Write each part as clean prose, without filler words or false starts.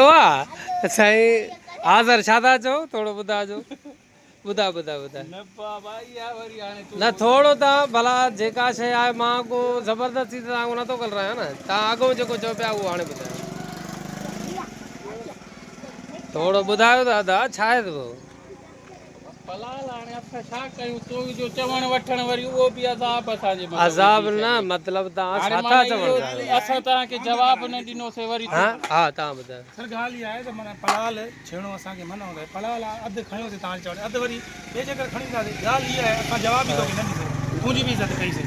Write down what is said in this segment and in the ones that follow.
آ سائين آذر ڇا ٿا چئو ٿورو ٻڌاجو ٻڌا ٻڌا ٻڌا نه بابا اها وري هاڻي نه ٿورو تان ڀلا جيڪا شيء آهي مان ڪو زبردستي ته توهان کان نٿو ڳالهايان نه توهان اڳئون جيڪو چئو پيا اهو هاڻي ٻڌايو ٿورو ٻڌايو ته ادا ڇا آهي اهو پلال هاڻي اسان ڇا ڪيون تو جو چوڻ وٺڻ وري اهو به عذاب اسان جي مٿان عذاب نه مطلب توهان هاڻي ڇا ٿا معنيٰ چوڻ اهو چاهيو اسان توهان کي جواب نه ڏنوسي وري ها ها توهان ٻڌايو. سر ڳالهه اها آهي ته معنيٰ پلال ڇيڻو اسان کي منع هوندو آهي پلال اڌ کنيوسي توهان جي چوڻ اڌ وري ٻئي جي ڪري کڻي اينداسي ڳالهه اها آهي اسان جواب ئي توکي نه ڏنوسي تنهنجي به عزت ڪئي سي.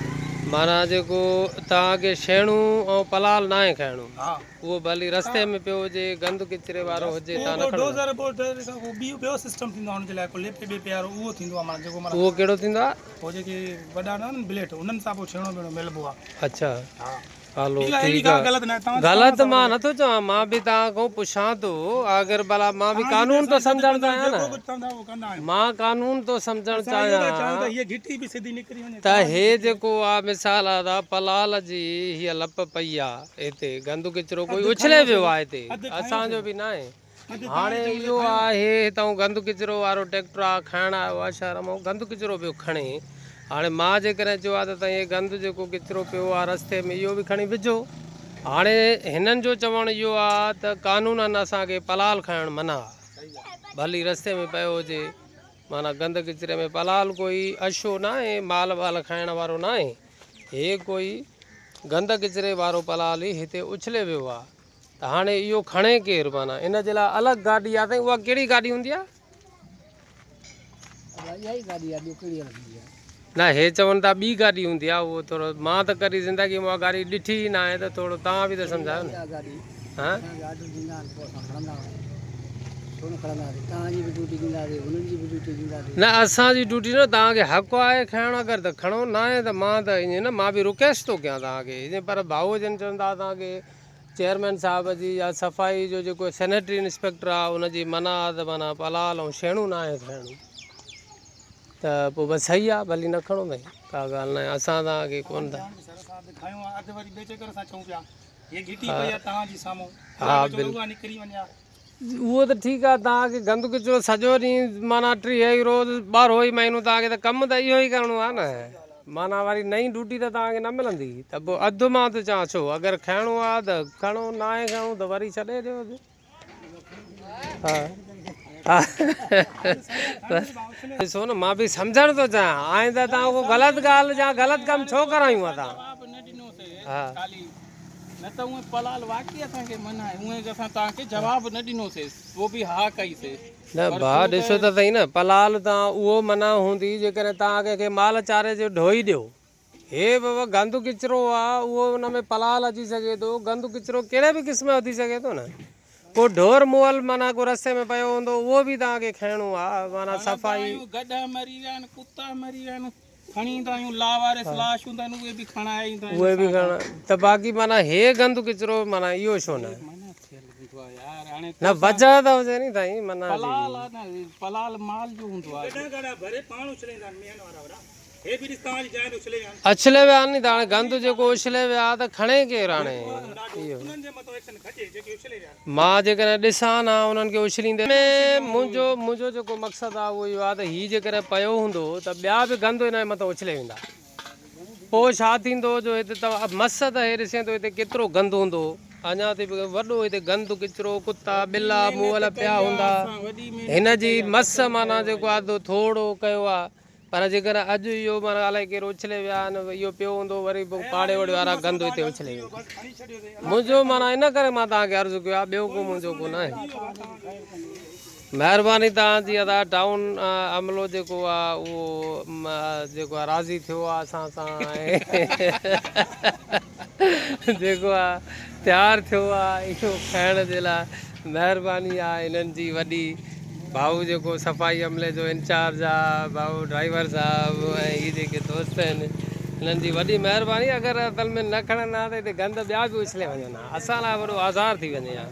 معنيٰ جيڪو توهان کي ڇيڻو ۽ پلال ناهي کائڻو. ها. اهو ڀلي رستي ۾ پيو هجي، گند ڪچري وارو هجي تان نه اهو کڻو. ڊوزر بوزر ڪو ٻيو ٻيو سسٽم ٿيندو آهي ان جي لاء ڪو ليپي ٻيپي وارو اهو ٿيندو آهي معنيٰ جيڪو معنيٰ اهو ڪهڙو ٿيندو آهي؟ اهو جيڪي وڏا نه آهن بليٽ انهن سان پوء ڇيڻو ٻيڻو ملبو آهي. اڇا ها هلو ٺيڪ آهي اهڙي ٺيڪ ڪا آهي غلط ناهي توهان غلط مان نٿو چوان مان به توهان کان پڇان ٿو آخر ڀلا مان به توهان جي قانون ٿو اسان عزت سمجهڻ ڪندا آهيون چاهيان نه جيڪو ڪجهه چوندا اهو ڪندا آهيون مان قانون ٿو سمجهڻ اسان اهو ٿا چاهيون ته چاهيان هيء گهٽي به سڌي نڪري وڃي ته توهان جي هي به گهٽي جيڪو آ مثال آ ته پلال جي هيء لپ پئي آ هتي گند ڪچرو ڪوئي اڌ اڇلي ويو کنيوسين آ هتي اڌ اسان جو کنيوسين به ناهي اڌ توهان هاڻي جي چوڻ تي اهو کنيو آهي هتان گند ڪچرو وارو ٽيڪٽر آ کڻڻ آيو آ شهر مان گند ڪچرو پيو کڻي هاڻي مان جيڪڏهن چيو آ ته تائين هي گند جيڪو ڪچرو پيو آ رستي ۾ اهو به کڻي وجهو هاڻي هنن جو چوڻ اهو آ ته قانونن اسان کي پلال کڻڻ منع آ ڀلي رستي ۾ پيو هجي معنيٰ گند ڪچري ۾ پلال ڪوئي اشو ناهي، مال وال کائڻ وارو ناهي. هي ڪوئي گند ڪچري وارو پلال ئي هتي اڇلي ويو آ ته هاڻي اهو کڻي ڪير؟ معنيٰ ان جي لاء الڳ گاڏي آ سائين اها ڪهڙي گاڏي هوندي آ؟ نه هي چون ٿا ٻي گاڏي هوندي آ اهو ٿورو مان ته ڪڏهن زندگي ۾ اها گاڏي ڏٺي ئي ناهي ته ٿورو توهان به ته سمجهايو نه. ها. نه اسان جي ڊيوٽي نه توهان کي حق آهي کڻڻ اگر ته کڻو ناهي ته مان ته ائين نه مان به رڪويسٽ ٿو ڪيان توهان کي ائين پر ڀائو جن چون ٿا اسان کي چيئرمين صاحب جي يا صفائي جو جيڪو سينيٽري انسپيڪٽر آهي ان جي منع آهي ته معنيٰ پلال ۽ شيڻو ناهي کڻڻو ته پوء بس صحيح آهي ڀلي نه کڻو ڀائي ڪا ڳالهه ناهي اسان توهان کي ڪونه ٿا ها بلڪل اهو ته ٺيڪ آهي توهان کي گند ڪچرو سڄو ڏينهن معنيٰ ٽيهه ئي روز ٻارهو ئي مهينو توهان کي ته ڪم ته اهو ئي ڪرڻو آهي نه معنيٰ وري نئين ڊيوٽي ته توهان کي نه ملندي ته پوء اڌ مان ٿو چوان ڇو اگر کڻڻو آهي ته کڻو ناهي کڻڻو ته وري ڇڏي ڏيو ها ڏسو نه مان به سمجهڻ ٿو چاهيان آئنده توهان ڪو غلط ڳالهه يا غلط ڪم ڇو ڪرايون اسان ها نه ته اونئن پلال واقعي اسان کي منع آهي اونئن اسان توهان کي جواب نه ڏنوسي پوء به ها ڪئي سي نه ڀاء ڏسو ته سهي نه پلال تان اهو منع هوندي جيڪڏهن توهان ڪنهن کي مال چاري جو ڍوئي ڏيو هي بابا گند ڪچرو آ اهو ان ۾ پلال اچي سگهي ٿو گند ڪچرو ڪهڙي به قسم جو ٿي سگهي ٿو نه ڪو ڍور مئل معنيٰ ڪو رستي ۾ پيو هوندو اهو به توهان کي کڻڻو آ معنيٰ صفائي گڏهه مري ويا آهن ڪتا مري ويا آهن کڻي ايندا آهيون لاوارث لاش هوندا آهن اهي به کڻائي ايندا آهيون اهي به کڻ ته باقي معنيٰ هي گند ڪچرو معنيٰ اهو ڇو نه منع ٿيل هوندو آهي يار هاڻي نه وجهه ته هجي ني سائين منع جي پلال آهي نه پلال مال جو هوندو آهي گڏا گاڏا ڀري پاڻ اڇليندا آهن مينهن وارا وڏا هي به ڏس توهان جي جاء تي اڇلي ويا آهن. اڇلي ويا آهن ني ته هاڻي گند جيڪو اڇلي ويا ته کڻي ڪير هاڻي اهو. انهن جي مٿان ايڪشن کڄي جيڪي اڇلي ويا آهن. مان جيڪڏهن ڏسان ها انهن کي اڇليندي ۾ منهنجو منهنجو جيڪو مقصد آهي اهو اهو آهي ته هي جيڪڏهن پيو هوندو ته ٻيا به گند ان جي مٿان اڇلي ويندا پوء ڇا ٿيندو جو هتي ته مس ته هي ڏسين ٿو هتي ڪيترو گند هوندو اڃا تائين به وڏو هتي گند ڪچرو ڪتا ٻلا مئل پيا هوندا هن جي مس معنيٰ جيڪو آهي ٿورو ڪيو آهي پر جيڪڏهن اڄ اهو معنيٰ الائي ڪير اڇلي ويا آهن اهو پيو هوندو وري به پاڙي وڙي وارا گند هتي اڇلي ويندا. منهنجو معنيٰ ان ڪري مان توهان کي عرض ڪيو آهي ٻيو ڪو منهنجو ڪو ناهي. مهرباني توهان جي ادا ٽائون عملو جيڪو آهي اهو جيڪو آهي راضي ٿيو آهي اسان سان ۽ جيڪو آهي تيار ٿيو آهي اهو کائڻ جي لاء مهرباني آ انهن جي وڏي. ڀائو جيڪو صفائي عملي جو انچارج آ ڀائو ڊرائيور صاحب ۽ هي جيڪي دوست آهن انهن جي وڏي مهرباني اگر اصل ۾ نه کڻن ها ته هتي گند ٻيا به اڇلي وڃن ها اسان لاء وڏو آزار ٿي وڃي ها.